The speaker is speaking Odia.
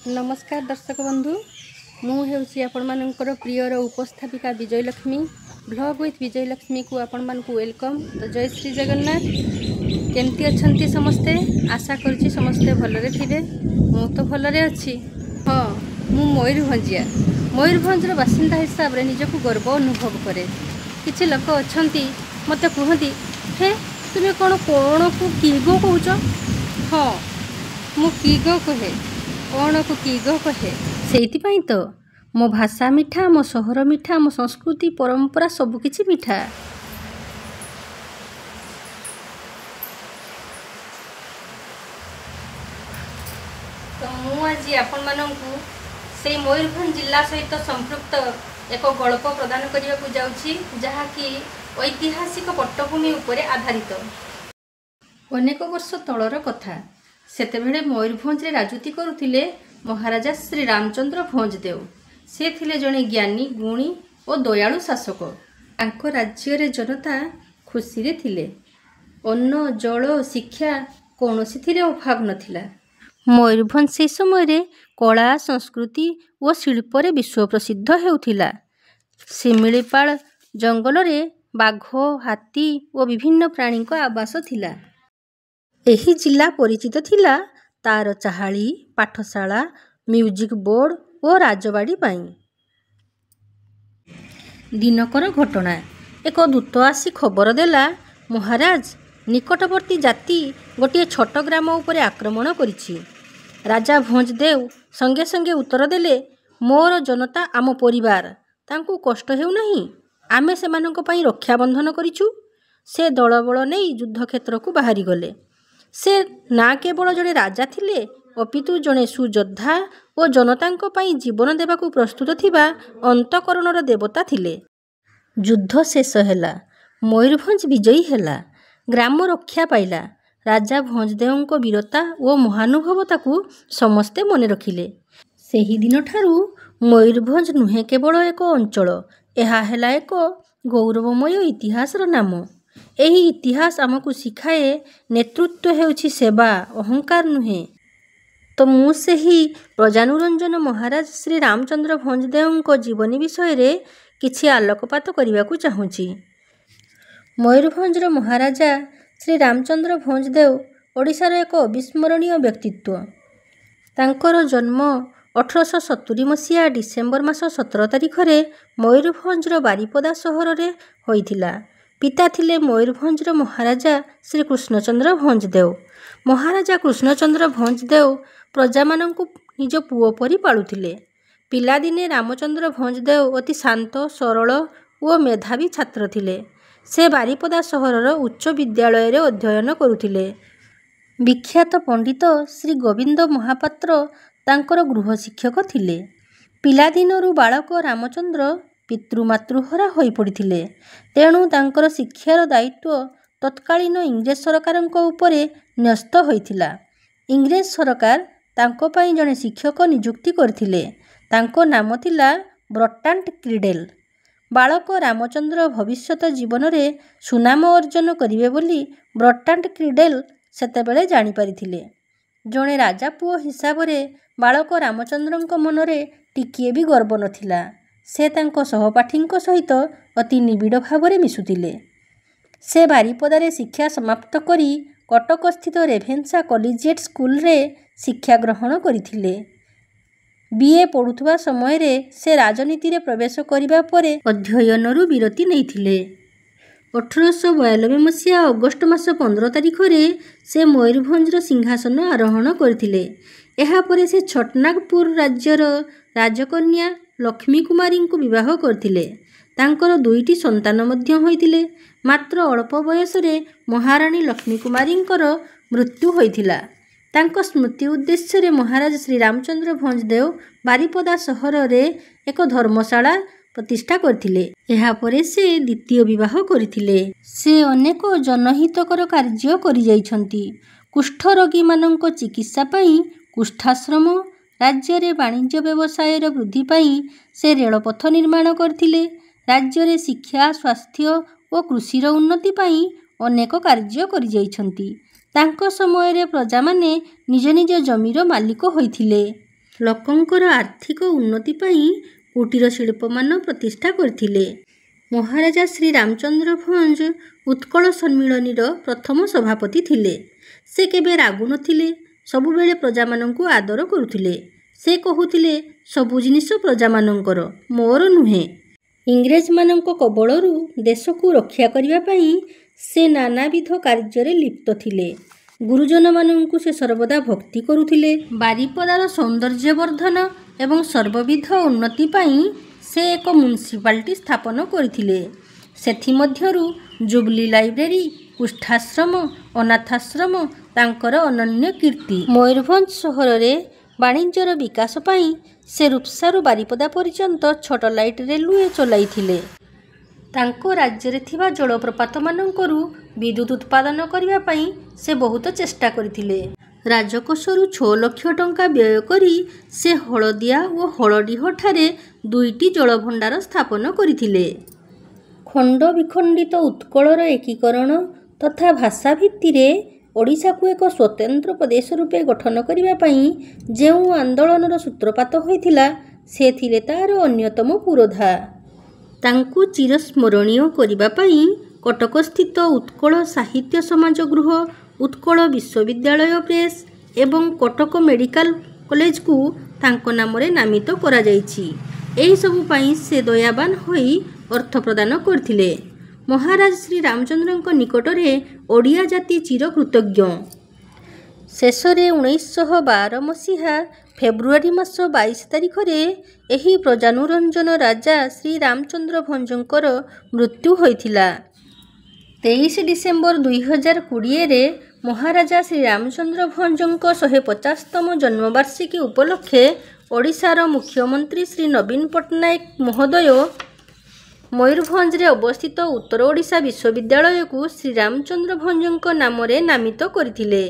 ନମସ୍କାର ଦର୍ଶକ ବନ୍ଧୁ, ମୁଁ ହେଉଛି ଆପଣମାନଙ୍କର ପ୍ରିୟର ଉପସ୍ଥାପିକା ବିଜୟଲକ୍ଷ୍ମୀ। ବ୍ଲଗ୍ ୱିଥ୍ ବିଜୟଲକ୍ଷ୍ମୀକୁ ଆପଣମାନଙ୍କୁ welcome. ତ ଜୟ ଶ୍ରୀ ଜଗନ୍ନାଥ। କେମିତି ଅଛନ୍ତି ସମସ୍ତେ? ଆଶା କରୁଛି ସମସ୍ତେ ଭଲରେ ଥିବେ। ମୁଁ ତ ଭଲରେ ଅଛି। ହଁ, ମୁଁ ମୟୂରଭଞ୍ଜିଆ। ମୟୂରଭଞ୍ଜର ବାସିନ୍ଦା ହିସାବରେ ନିଜକୁ ଗର୍ବ ଅନୁଭବ କରେ। କିଛି ଲୋକ ଅଛନ୍ତି, ମୋତେ କୁହନ୍ତି, ହେ ତୁମେ କ'ଣ କ'ଣକୁ କି ଗୋ କହୁଛ? ହଁ, ମୁଁ କି ଗୋ କହେ, କ'ଣକୁ କି ଗୋ କହେ। ସେଇଥିପାଇଁ ତ ମୋ ଭାଷା ମିଠା, ମୋ ସହର ମିଠା, ମୋ ସଂସ୍କୃତି ପରମ୍ପରା ସବୁକିଛି ମିଠା। ତ ମୁଁ ଆଜି ଆପଣମାନଙ୍କୁ ସେଇ ମୟୂରଭଞ୍ଜ ଜିଲ୍ଲା ସହିତ ସମ୍ପୃକ୍ତ ଏକ ଗଳ୍ପ ପ୍ରଦାନ କରିବାକୁ ଯାଉଛି, ଯାହାକି ଐତିହାସିକ ପଟ୍ଟଭୂମି ଉପରେ ଆଧାରିତ। ଅନେକ ବର୍ଷ ତଳର କଥା। ସେତେବେଳେ ମୟୂରଭଞ୍ଜରେ ରାଜୁତି କରୁଥିଲେ ମହାରାଜା ଶ୍ରୀ ରାମଚନ୍ଦ୍ର ଭଞ୍ଜଦେଓ। ସେ ଥିଲେ ଜଣେ ଜ୍ଞାନୀ, ଗୁଣୀ ଓ ଦୟାଳୁ ଶାସକ। ତାଙ୍କ ରାଜ୍ୟରେ ଜନତା ଖୁସିରେ ଥିଲେ। ଅନ୍ନ, ଜଳ, ଶିକ୍ଷା କୌଣସିଥିରେ ଅଭାବ ନଥିଲା। ମୟୂରଭଞ୍ଜ ସେହି ସମୟରେ କଳା, ସଂସ୍କୃତି ଓ ଶିଳ୍ପରେ ବିଶ୍ୱ ପ୍ରସିଦ୍ଧ ହେଉଥିଲା। ଶିମିଳିପାଳ ଜଙ୍ଗଲରେ ବାଘ, ହାତୀ ଓ ବିଭିନ୍ନ ପ୍ରାଣୀଙ୍କ ଆବାସ ଥିଲା। ଏହି ଜିଲ୍ଲା ପରିଚିତ ଥିଲା ତାର ଚାହାଳି, ପାଠଶାଳା, ମ୍ୟୁଜିକ୍ ବୋର୍ଡ଼ ଓ ରାଜବାଡ଼ି ପାଇଁ। ଦିନକର ଘଟଣା। ଏକ ଦୂତ ଆସି ଖବର ଦେଲା, ମହାରାଜ, ନିକଟବର୍ତ୍ତୀ ଜାତି ଗୋଟିଏ ଛୋଟ ଗ୍ରାମ ଉପରେ ଆକ୍ରମଣ କରିଛି। ରାଜା ଭଞ୍ଜଦେଓ ସଙ୍ଗେ ସଙ୍ଗେ ଉତ୍ତର ଦେଲେ, ମୋର ଜନତା ଆମ ପରିବାର, ତାଙ୍କୁ କଷ୍ଟ ହେଉନାହିଁ। ଆମେ ସେମାନଙ୍କ ପାଇଁ ରକ୍ଷାବନ୍ଧନ କରିଛୁ। ସେ ଦଳବଳ ନେଇ ଯୁଦ୍ଧକ୍ଷେତ୍ରକୁ ବାହାରିଗଲେ। ସେ ନା କେବଳ ଜଣେ ରାଜା ଥିଲେ, ଅପିତୁ ଜଣେ ସୁଯୋଦ୍ଧା ଓ ଜନତାଙ୍କ ପାଇଁ ଜୀବନ ଦେବାକୁ ପ୍ରସ୍ତୁତ ଥିବା ଅନ୍ତଃକରଣର ଦେବତା ଥିଲେ। ଯୁଦ୍ଧ ଶେଷ ହେଲା। ମୟୂରଭଞ୍ଜ ବିଜୟୀ ହେଲା। ଗ୍ରାମ ରକ୍ଷା ପାଇଲା। ରାଜା ଭଞ୍ଜଦେଓଙ୍କ ବୀରତା ଓ ମହାନୁଭବତାକୁ ସମସ୍ତେ ମନେ ରଖିଲେ। ସେହିଦିନଠାରୁ ମୟୂରଭଞ୍ଜ ନୁହେଁ କେବଳ ଏକ ଅଞ୍ଚଳ, ଏହା ହେଲା ଏକ ଗୌରବମୟ ଇତିହାସର ନାମ। ଏହି ଇତିହାସ ଆମକୁ ଶିଖାଏ, ନେତୃତ୍ୱ ହେଉଛି ସେବା, ଅହଙ୍କାର ନୁହେଁ। ତ ମୁଁ ସେହି ପ୍ରଜାନୁରଞ୍ଜନ ମହାରାଜ ଶ୍ରୀ ରାମଚନ୍ଦ୍ର ଭଞ୍ଜଦେଓଙ୍କ ଜୀବନୀ ବିଷୟରେ କିଛି ଆଲୋକପାତ କରିବାକୁ ଚାହୁଁଛି। ମୟୂରଭଞ୍ଜର ମହାରାଜା ଶ୍ରୀ ରାମଚନ୍ଦ୍ର ଭଞ୍ଜଦେଓ ଓଡ଼ିଶାର ଏକ ଅବିସ୍ମରଣୀୟ ବ୍ୟକ୍ତିତ୍ୱ। ତାଙ୍କର ଜନ୍ମ 1870 ମସିହା ଡିସେମ୍ବର ମାସ 17 ତାରିଖରେ ମୟୂରଭଞ୍ଜର ବାରିପଦା ସହରରେ ହୋଇଥିଲା। ପିତା ଥିଲେ ମୟୂରଭଞ୍ଜର ମହାରାଜା ଶ୍ରୀ କୃଷ୍ଣଚନ୍ଦ୍ର ଭଞ୍ଜଦେଓ। ମହାରାଜା କୃଷ୍ଣଚନ୍ଦ୍ର ଭଞ୍ଜଦେଓ ପ୍ରଜାମାନଙ୍କୁ ନିଜ ପୁଅ ପରି ପାଳୁଥିଲେ। ପିଲାଦିନେ ରାମଚନ୍ଦ୍ର ଭଞ୍ଜଦେଓ ଅତି ଶାନ୍ତ, ସରଳ ଓ ମେଧାବୀ ଛାତ୍ର ଥିଲେ। ସେ ବାରିପଦା ସହରର ଉଚ୍ଚ ବିଦ୍ୟାଳୟରେ ଅଧ୍ୟୟନ କରୁଥିଲେ। ବିଖ୍ୟାତ ପଣ୍ଡିତ ଶ୍ରୀ ଗୋବିନ୍ଦ ମହାପାତ୍ର ତାଙ୍କର ଗୃହଶିକ୍ଷକ ଥିଲେ। ପିଲାଦିନରୁ ବାଳକ ରାମଚନ୍ଦ୍ର ପିତୃମାତୃହରା ହୋଇପଡ଼ିଥିଲେ। ତେଣୁ ତାଙ୍କର ଶିକ୍ଷାର ଦାୟିତ୍ୱ ତତ୍କାଳୀନ ଇଂରେଜ ସରକାରଙ୍କ ଉପରେ ନ୍ୟସ୍ତ ହୋଇଥିଲା। ଇଂରେଜ ସରକାର ତାଙ୍କ ପାଇଁ ଜଣେ ଶିକ୍ଷକ ନିଯୁକ୍ତି କରିଥିଲେ। ତାଙ୍କ ନାମ ଥିଲା ବ୍ରଟାଣ୍ଟ କ୍ରିଡ଼େଲ। ବାଳକ ରାମଚନ୍ଦ୍ର ଭବିଷ୍ୟତ ଜୀବନରେ ସୁନାମ ଅର୍ଜନ କରିବେ ବୋଲି ବ୍ରଟାଣ୍ଟ କ୍ରିଡ଼େଲ ସେତେବେଳେ ଜାଣିପାରିଥିଲେ। ଜଣେ ରାଜାପୁଅ ହିସାବରେ ବାଳକ ରାମଚନ୍ଦ୍ରଙ୍କ ମନରେ ଟିକିଏ ବି ଗର୍ବ ନଥିଲା। ସେ ତାଙ୍କ ସହପାଠୀଙ୍କ ସହିତ ଅତି ନିବିଡ଼ ଭାବରେ ମିଶୁଥିଲେ। ସେ ବାରିପଦାରେ ଶିକ୍ଷା ସମାପ୍ତ କରି କଟକସ୍ଥିତ ରେଭେନ୍ସା କଲିଜିଏଟ୍ ସ୍କୁଲରେ ଶିକ୍ଷା ଗ୍ରହଣ କରିଥିଲେ। ବି.ଏ. ପଢ଼ୁଥିବା ସମୟରେ ସେ ରାଜନୀତିରେ ପ୍ରବେଶ କରିବା ପରେ ଅଧ୍ୟୟନରୁ ବିରତି ନେଇଥିଲେ। 1892 ମସିହା ଅଗଷ୍ଟ ମାସ 15 ତାରିଖରେ ସେ ମୟୂରଭଞ୍ଜର ସିଂହାସନ ଆରୋହଣ କରିଥିଲେ। ଏହାପରେ ସେ ଛୋଟନାଗପୁର ରାଜ୍ୟର ରାଜକନ୍ୟା ଲକ୍ଷ୍ମୀ କୁମାରୀଙ୍କୁ ବିବାହ କରିଥିଲେ। ତାଙ୍କର ଦୁଇଟି ସନ୍ତାନ ମଧ୍ୟ ହୋଇଥିଲେ। ମାତ୍ର ଅଳ୍ପ ବୟସରେ ମହାରାଣୀ ଲକ୍ଷ୍ମୀ କୁମାରୀଙ୍କର ମୃତ୍ୟୁ ହୋଇଥିଲା। ତାଙ୍କ ସ୍ମୃତି ଉଦ୍ଦେଶ୍ୟରେ ମହାରାଜ ଶ୍ରୀ ରାମଚନ୍ଦ୍ର ଭଞ୍ଜଦେଓ ବାରିପଦା ସହରରେ ଏକ ଧର୍ମଶାଳା ପ୍ରତିଷ୍ଠା କରିଥିଲେ। ଏହାପରେ ସେ ଦ୍ୱିତୀୟ ବିବାହ କରିଥିଲେ। ସେ ଅନେକ ଜନହିତକର କାର୍ଯ୍ୟ କରିଯାଇଛନ୍ତି। କୁଷ୍ଠରୋଗୀମାନଙ୍କ ଚିକିତ୍ସା ପାଇଁ କୁଷ୍ଠାଶ୍ରମ, ରାଜ୍ୟରେ ବାଣିଜ୍ୟ ବ୍ୟବସାୟର ବୃଦ୍ଧି ପାଇଁ ସେ ରେଳପଥ ନିର୍ମାଣ କରିଥିଲେ। ରାଜ୍ୟରେ ଶିକ୍ଷା, ସ୍ୱାସ୍ଥ୍ୟ ଓ କୃଷିର ଉନ୍ନତି ପାଇଁ ଅନେକ କାର୍ଯ୍ୟ କରିଯାଇଛନ୍ତି। ତାଙ୍କ ସମୟରେ ପ୍ରଜାମାନେ ନିଜ ନିଜ ଜମିର ମାଲିକ ହୋଇଥିଲେ। ଲୋକଙ୍କର ଆର୍ଥିକ ଉନ୍ନତି ପାଇଁ କୁଟୀର ଶିଳ୍ପମାନ ପ୍ରତିଷ୍ଠା କରିଥିଲେ। ମହାରାଜା ଶ୍ରୀ ରାମଚନ୍ଦ୍ର ଭଞ୍ଜ ଉତ୍କଳ ସମ୍ମିଳନୀର ପ୍ରଥମ ସଭାପତି ଥିଲେ। ସେ କେବେ ରାଗୁ ନଥିଲେ, ସବୁବେଳେ ପ୍ରଜାମାନଙ୍କୁ ଆଦର କରୁଥିଲେ। ସେ କହୁଥିଲେ, ସବୁ ଜିନିଷ ପ୍ରଜାମାନଙ୍କର, ମୋର ନୁହେଁ। ଇଂରେଜମାନଙ୍କ କବଳରୁ ଦେଶକୁ ରକ୍ଷା କରିବା ପାଇଁ ସେ ନାନାବିଧ କାର୍ଯ୍ୟରେ ଲିପ୍ତ ଥିଲେ। ଗୁରୁଜନମାନଙ୍କୁ ସେ ସର୍ବଦା ଭକ୍ତି କରୁଥିଲେ। ବାରିପଦାର ସୌନ୍ଦର୍ଯ୍ୟବର୍ଦ୍ଧନ ଏବଂ ସର୍ବବିଧ ଉନ୍ନତି ପାଇଁ ସେ ଏକ ମ୍ୟୁନିସିପାଲିଟି ସ୍ଥାପନ କରିଥିଲେ। ସେଥିମଧ୍ୟରୁ ଜୁବ୍ଲି ଲାଇବ୍ରେରୀ, କୁଷ୍ଠାଶ୍ରମ, ଅନାଥାଶ୍ରମ ତାଙ୍କର ଅନନ୍ୟ କୀର୍ତ୍ତି। ମୟୂରଭଞ୍ଜ ସହରରେ ବାଣିଜ୍ୟର ବିକାଶ ପାଇଁ ସେ ରୂପସାରୁ ବାରିପଦା ପର୍ଯ୍ୟନ୍ତ ଛୋଟ ଲାଇଟ୍ ରେଲୱେ ଚଳାଇଥିଲେ। ତାଙ୍କ ରାଜ୍ୟରେ ଥିବା ଜଳପ୍ରପାତମାନଙ୍କରୁ ବିଦ୍ୟୁତ୍ ଉତ୍ପାଦନ କରିବା ପାଇଁ ସେ ବହୁତ ଚେଷ୍ଟା କରିଥିଲେ। ରାଜକୋଷରୁ 6 ଲକ୍ଷ ଟଙ୍କା ବ୍ୟୟ କରି ସେ ହଳଦିଆ ଓ ହଳଡିହଠାରେ ଦୁଇଟି ଜଳଭଣ୍ଡାର ସ୍ଥାପନ କରିଥିଲେ। ଖଣ୍ଡବିଖଣ୍ଡିତ ଉତ୍କଳର ଏକୀକରଣ ତଥା ଭାଷା ଭିତ୍ତିରେ ଓଡ଼ିଶାକୁ ଏକ ସ୍ୱତନ୍ତ୍ର ପ୍ରଦେଶ ରୂପେ ଗଠନ କରିବା ପାଇଁ ଯେଉଁ ଆନ୍ଦୋଳନର ସୂତ୍ରପାତ ହୋଇଥିଲା, ସେ ଥିଲେ ତା'ର ଅନ୍ୟତମ ପୁରୋଧା। ତାଙ୍କୁ ଚିରସ୍ମରଣୀୟ କରିବା ପାଇଁ କଟକସ୍ଥିତ ଉତ୍କଳ ସାହିତ୍ୟ ସମାଜ ଗୃହ, ଉତ୍କଳ ବିଶ୍ୱବିଦ୍ୟାଳୟ ପ୍ରେସ ଏବଂ କଟକ ମେଡ଼ିକାଲ କଲେଜକୁ ତାଙ୍କ ନାମରେ ନାମିତ କରାଯାଇଛି। ଏହିସବୁ ପାଇଁ ସେ ଦୟାବାନ ହୋଇ ଅର୍ଥ ପ୍ରଦାନ କରିଥିଲେ। ମହାରାଜ ଶ୍ରୀରାମଚନ୍ଦ୍ରଙ୍କ ନିକଟରେ ଓଡ଼ିଆ ଜାତି ଚିରକୃତଜ୍ଞ। ଶେଷରେ 1912 ମସିହା ଫେବୃଆରୀ ମାସ 22 ତାରିଖରେ ଏହି ପ୍ରଜାନୁରଞ୍ଜନ ରାଜା ଶ୍ରୀରାମଚନ୍ଦ୍ର ଭଞ୍ଜଙ୍କର ମୃତ୍ୟୁ ହୋଇଥିଲା। 23 ଡିସେମ୍ବର 2020ରେ ମହାରାଜା ଶ୍ରୀରାମଚନ୍ଦ୍ର ଭଞ୍ଜଙ୍କ 150ତମ ଜନ୍ମବାର୍ଷିକୀ ଉପଲକ୍ଷେ ଓଡ଼ିଶାର ମୁଖ୍ୟମନ୍ତ୍ରୀ ଶ୍ରୀ ନବୀନ ପଟ୍ଟନାୟକ ମହୋଦୟ ମୟୂରଭଞ୍ଜରେ ଅବସ୍ଥିତ ଉତ୍ତର ଓଡ଼ିଶା ବିଶ୍ୱବିଦ୍ୟାଳୟକୁ ଶ୍ରୀରାମଚନ୍ଦ୍ର ଭଞ୍ଜଙ୍କ ନାମରେ ନାମିତ କରିଥିଲେ।